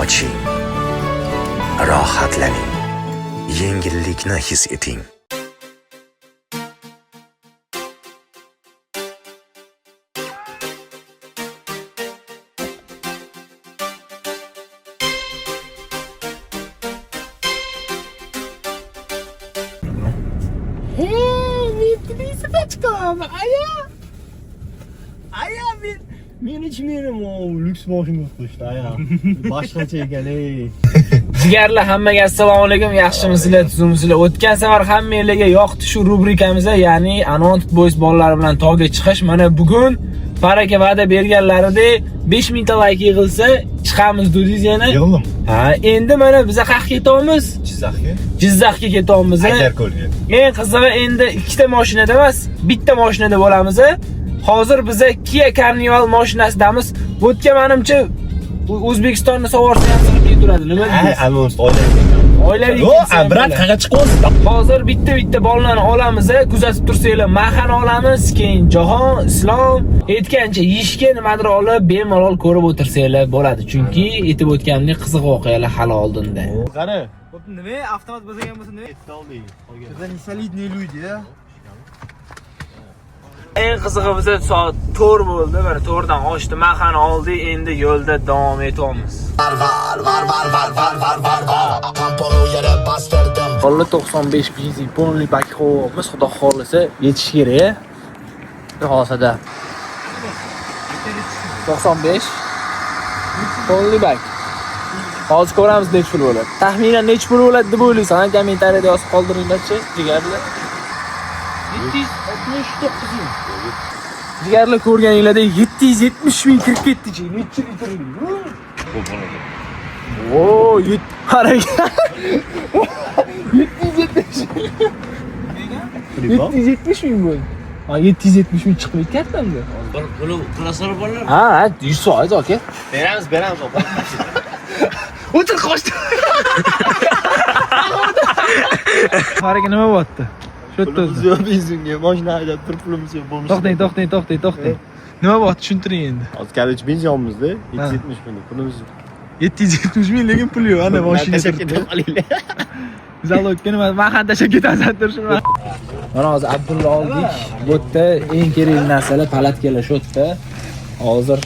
Oching. Rohatlaning. Yengillikni his eting. Aya men ichmayman, lyuks mashina bo'lib qo'yishdi aya. Boshqacha ekan, ey. Jigarlar, hammaga assalomu alaykum. Yaxshimisizlar, tuzukmisizlar? O'tgan safar hammanglarga yoqdi shu rubrikamiz, ya'ni Unwanted Boys bolalari bilan tog'ga chiqish. Mana bugun Baraka va'da berganlaridek 5000 ta like yig'ilsa chiqamiz dedingiz yana. Yig'ildim. Ha, endi mana biz qayerga ketamiz? Jizzaxga. Jizzaxga ketamiz. Aydarko'lga. Eng qizig'i endi ikkita mashinada emas, bitta mashinada bo'lamiz. Hozir biza Kia Carnival mashinasidamiz. Bu yerga menimcha O'zbekistonni savorsa ham sig'ib ketaveradi. Nima deysiz? Anons oilaviy. Oilaviy Yo'q, ketsa ham brat bo'ladi. qayerga chiqyapsiz? Hozir bitta-bitta bolalarni olamiz, kuzatib tursanglar, Mahani olamiz, keyin Jahon, Islom, aytgancha yeyishga nimadir olib, bemalol ko'rib o'tirsanglar bo'ladi. Chunki aytib o'tganimdek qiziq voqealar hali oldinda. Qara. Nima avtomat bo'lsa ham bo'lsa nima? Oldik. Это не солидные люди, а? Eng qizig'i biza soat 4 bo'ldi. Mana 4 dan oshdi. Mahani oldik, endi yo'lda davom etamiz. Qo'lda 95 benzin, полный bak qo'yamiz. Xudo xohlasa yetish kerak. Xudo xohlasa. 95 полный bak. Hozir ko'ramiz necha pul bo'ladi. Taxminan necha pul bo'ladi deb o'ylaysan? Kommentariyada yozib qoldiringlarchi, jigarlar. 769 ming. Jigarlar, ko'rganinglardek 770 ming kirib ketdi-chi. Necha litrlik? O, qarang. 770. 770 ming bo'ldi. Ha, 770 ming chiqib ketyapti. Ha, ha, 100% aka. Beramiz, beramiz. O'tir qochdi. Farqi nima bo'lyapti? Shu yerda Pulimiz o'zi. yo'q, benzinga mashina haydab turib pulimiz yo'q bo'lmuş. To'xtang, to'xtang, to'xtang, to'xtang. Nima bo'lyapti? Tushuntiring endi. Hozir короче benzin olmizda 770 ming pulimiz yo'q. 770 ming lekin pul yo'q. Ana mashina Tashlab turibdi. ketib qolinglar. Zalogga nima? Mahan tashlab ketasan turishmi? Mana hozir Abdulla oldik. Bu yerda eng kerakli narsalar palatkalar shu yerda. Hozir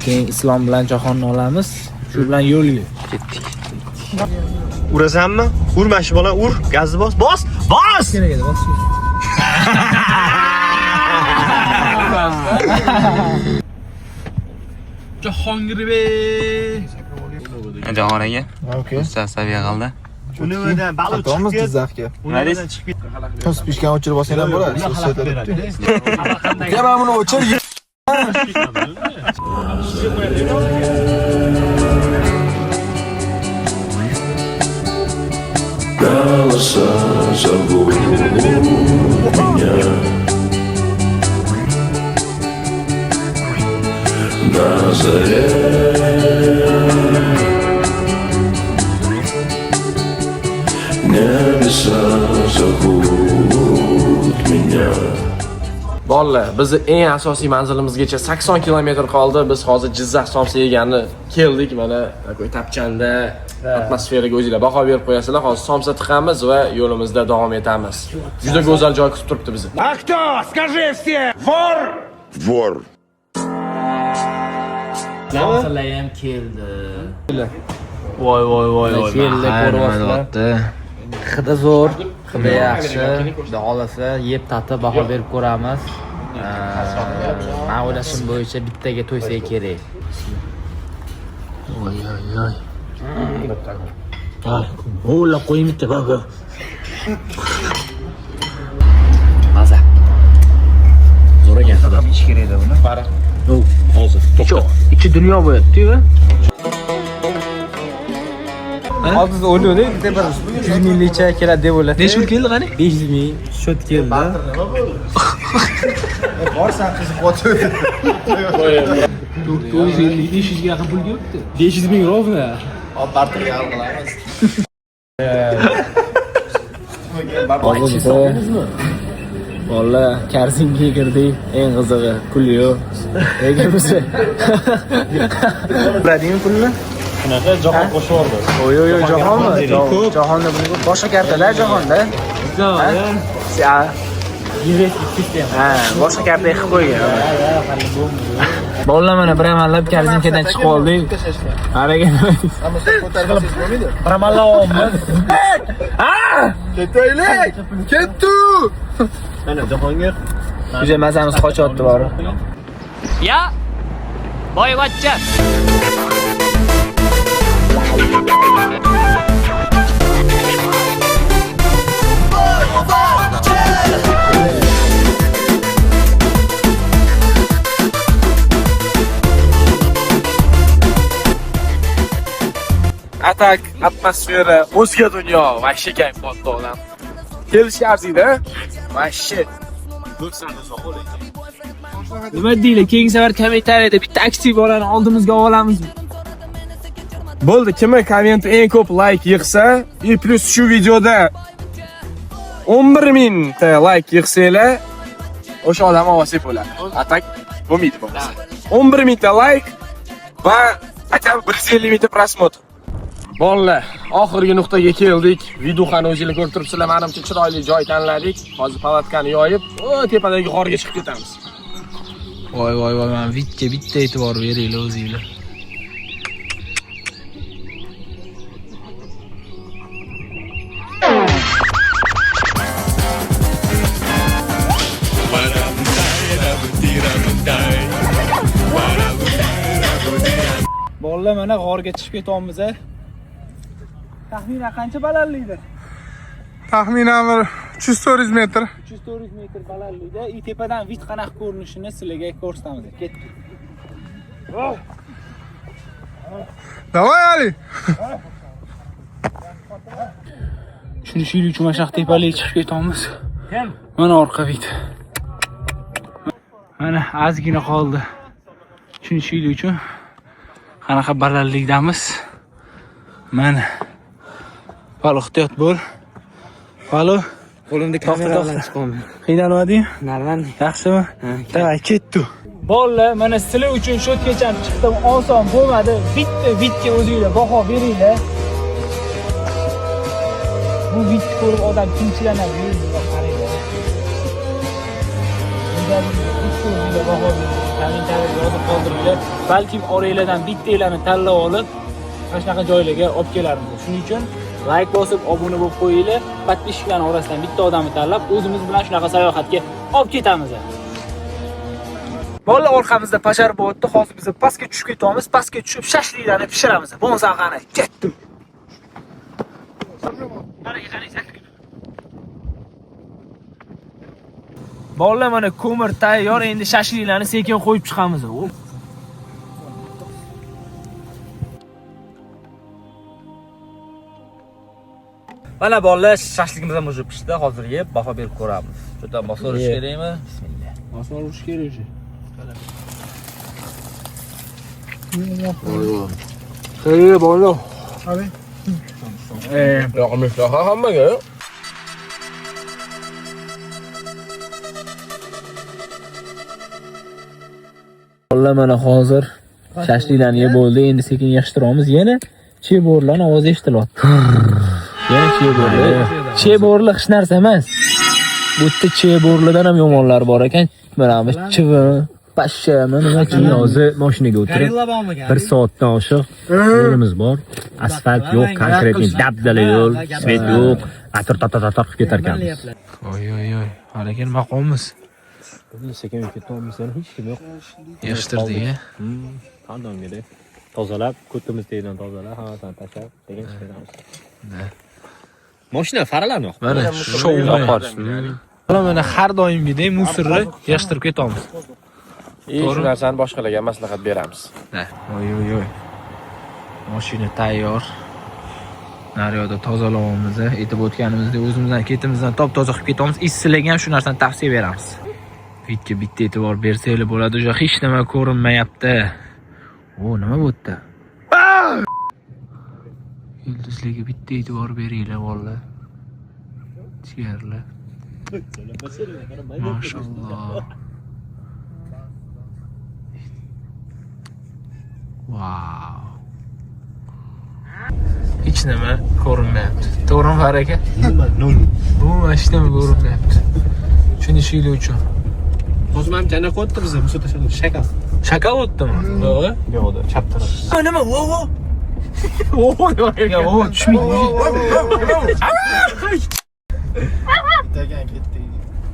keyin Islom bilan Jahonni olamiz. Shu bilan yo'lga ketdik. Urasanmi? Ur mana shu bola, ur. Gazni bos. Bos! Bos! Kerak edi, bos. Jahongir. Jahon aka. Usta saviya qildi. Unidan baliq chiqib ket. Jizzaxga. Unidan chiqib ket. Spishkani o'chirib olsang ham bo'ladi. Uka, mana buni o'chir. Голоса зовут меня. На заре небеса зовут меня. Bolalar, bizni eng asosiy manzilimizgacha 80 kilometr qoldi. Biz hozir Jizzax somsa yegani keldik. Mana такой tapchanda atmosferaga o'zinglar baho berib qo'yasizlar. Hozir somsa tiqamiz va yo'limizda davom etamiz. Juda go'zal joy kutib turibdi bizni. Вор. Somsalar ham keldi. Voy voy voy voy. Keldi, ko'ryapsizlar. Hidi zo'r, hidi yaxshi. Xudo xohlasa yeb tatib baho berib ko'ramiz. Men o'ylashim bo'yicha bittaga to'ysak kerak. Voy voy voy. O'la qo'ying bitta baba. Maza. Zo'r ekan hidi. Ichish kerak edi buni. Hozir to'xta. Ichi dunyo bo'lyapti-yu. Hozir o'ylaydik, bitta bir 100 minglikcha keladi deb o'yladik. Necha pul keldi qani? 500 ming shot keldi. Borsan qiziqyapti. 450 500 ga yaqin pul kelibdi. 500 ming ровно. Hop, barterga hal qilamiz. Hozir biza bolalar korzinkaga kirdik. Eng qizig'i pul yo'q. Lekin biza Biladingmi pulni? Shunaqa jahon qo'shib yubordi. Oy oy oy, jahonmi? Jahonda buni boshqa kartalar jahonda. Ha. Ha, boshqa karta qilib qo'ygan. Bolalar mana bir amallab korzinkadan chiqib oldik. Qaraga. Bir amallab. Ha! Ketaylik! Ketdi! Mana Jahongir O'sha mazamiz qochyapti bori. Ya boyvachcha. Atak, atmosfera, o'zga dunyo, vahshiy kayfiyatda odam. Kelishga arziydi, vahshiy. Nima deylik? Keyingi safar kommentariyada bitta aktiv bolani oldimizga olamizmi? Bo'ldi, kimi komment eng ko'p like yig'sa, и плюс shu videoda 11 mingta like yig'sanglar, o'sha odam olsak bo'ladi. Atak bo'lmaydi bo'lmasa. 11 mingta like va хотя бы 150 mingta просмотр. Bolalar, oxirgi nuqtaga keldik. Videoxani o'zingizlar ko'rib turibsizlar, menimcha chiroyli joy tanladik. Hozir palatkani yoyib, o tepadagi g'orga chiqib ketamiz. Voy voy voy, mana bitta bitta e'tibor beringlar o'zinglar. Bolalar mana g'orga chiqib ketyapmiz. Taxminan qancha balandlikda? Taxminan bir 300-400 metr. 300-400 metr balandlikda. I tepadan vid qanaqa ko'rinishini sizlarga ko'rsatamiz. Ketdik. Давай, Ali. Tushunishlik uchun mana shunaqa tepalikka chiqib ketamiz. Mana orqa vid. Mana ozgina qoldi. Tushunishlik uchun qanaqa balandlikdamiz. Mana. Pal ehtiyot bo'l. Palo. Qo'limda kamera bilan chiqaman. Qiynalmadingmi? Normalniy. Yaxshimi? Davay, ketdi. Bolalar, mana sizlar uchun sho'tgacha chiqdim, oson bo'lmadi. Bitta vidga o'zinglar baho beringlar. Bu vidni ko'rib odam tinchlanadi, yurib qaranglar. Bitta o'zinglar baho beringlar, kommentariyada yozib qoldiringlar. Balkim oranglardan bittanglarni tanlab olib, mana shunaqa joylarga olib kelarmiz. Shuning uchun like bosib, obuna bo'lib qo'yinglar. Podpисчикlarning orasidan bitta odamni tanlab, o'zimiz bilan shunaqa sayohatga olib ketamiz. Bolalar orqamizda pashar bo'lyapti. Hozir biz pastga tushib ketamiz. Pastga tushib shashliklarni pishiramiz. Bo'lmasa qani, ketdim. Bolalar mana ko'mir tayyor, endi shashliklarni sekin qo'yib chiqamiz. Mana bolalar, shashligimiz ham уже pishdi. Hozir yeb baho berib ko'ramiz. Juda bosirish kerakmi? Bismillah. Bosirish kerak o'sha. Hey bolalar. Yoqimli hammaga. Bolalar mana hozir shashliklarni yeb bo'ldi, endi sekin yig'ishtiramiz. Yana cheborlarning ovozi eshitilyapti. Yana cheborlar. Cheborlar hech narsa emas. Bu yerda cheborlardan ham yomonlar bor ekan. Mana bu chivin, pashshami, nima Keyin hozir mashinaga o'tirib 1 soatdan oshiq yo'limiz bor. Asfalt yo'q, konkretniy dabdala yo'l, svet yo'q. Atir tatar qilib ketar ekanmiz. Oy oy oy, hali nima qilamiz? Sekin ketyapmiz, hech kim yo'q. Yig'ishtirdik, a? Qandongidek tozalab, ko'timiz tagidan tozalab, hammasini tashlab, sekin chiqib ketamiz. Mashina faralarni yoqib. Mana shou. Mana har doimgidek musorni yig'ishtirib ketamiz. Shu narsani boshqalarga maslahat beramiz. Oy oy oy. Mashina tayyor. Naryoqda tozalayapmiz, aytib o'tganimizdek o'zimizdan ketimizdan top-toza qilib ketamiz. Sizlarga ham shu narsani tavsiya beramiz. Vidga bitta e'tibor bersanglar bo'ladi, o'sha hech nima ko'rinmayapti. O, nima bu yerda? Yulduzlarga bitta e'tibor beringlar, bolalar. Jigarlar. Mashalloh. Wow. Hech nima ko'rinmayapti. To'g'rimi, Far aka? Umuman nol. Umuman hech nima ko'rinmayapti. Tushunishinglar uchun. Hozir manimcha anaqa o'tdi bizni, musa tashladi. Shakal. Shakal o'tdimi? Yo'q. Yo'qda, chap taraf. Nima? Nima? Vo, vo. Vo, ya, vo, tushmaydi.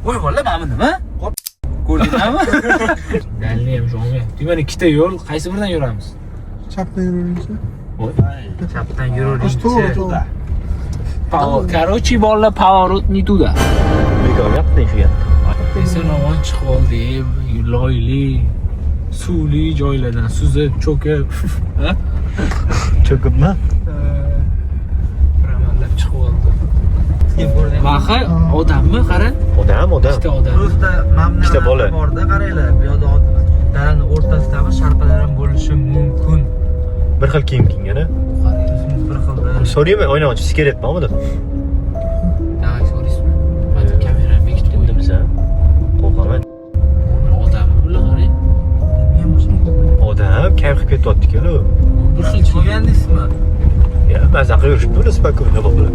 Voy bola, mana bu nima? Ko'rdinglarmi? Dalni ham olmayapti. Mana ikkita yo'l, qaysi biridan yuramiz? Chapdan yuraveringchi. Chapdan To'g'ri, to'g'ri. Короче, bolalar, поворот не туда. Bekor gapding shu gapni. Eson-omon chiqib oldik, loyli, suvli joylardan suzib, cho'kib, ha? Cho'kibmi? Bir amallab chiqib oldi. Baxa odammi, qara? Odam, odam. Ikkita odam. Просто mana Ikkita bola. Borda qaranglar, bu yoqda dalani o'rtasidami sharpalar ham bo'lishi mumkin. Bir xil kiyim kiygan, a? Bir xilda. So'raymi, oyna ochib sigaret bormi deb. Давай, so'raysizmi? Hadi kamerani bekitib qo'ydim. Indimsan. Qo'rqaman. Odammi bular, qarang. Odam kayf qilib ketyapti-ku. Bir xil kiyim. Ko'rgandingizmi? Ya, maza qilib yurishibdi ular, спокойно bular.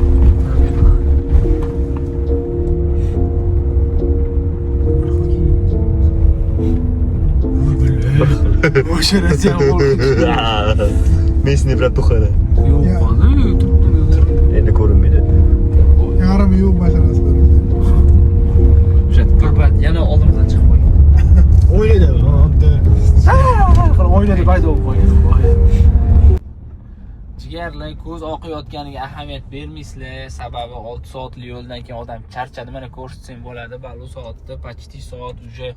O'sha Rossiya Местный братуха. Yo'q, qoldi, turibdi. Endi ko'rinmaydi. Yarmi yo'q mashinasi. O'sha Bir payt yana oldimizdan chiqib qo'ygan. O'ynaydi. Oynada paydo bo'lib qolgan. Jigarlar, ko'z oqayotganiga ahamiyat bermaysizlar, sababi 6 soatlik yo'ldan keyin odam charchadi. Mana ko'rsatsang bo'ladi, balu soatda почти soat уже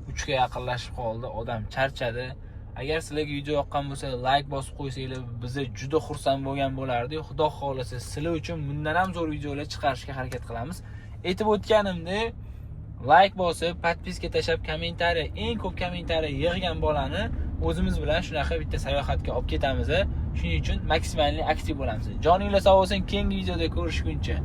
3 ga yaqinlashib qoldi, odam charchadi. Agar sizlarga video yoqqan bo'lsa, like bosib qo'ysanglar, biza juda xursand bo'lgan bo'lardik. Xudo xohlasa, sizlar uchun bundan ham zo'r videolar chiqarishga harakat qilamiz. Aytib o'tganimdek, like bosib, подписка tashlab, kommentariya, eng ko'p kommentariya yig'gan bolani o'zimiz bilan shunaqa bitta sayohatga olib ketamiz. Shuning uchun maksimalniy aktiv bo'lamiz. Joninglar sog' bo'lsin, keyingi videoda ko'rishguncha.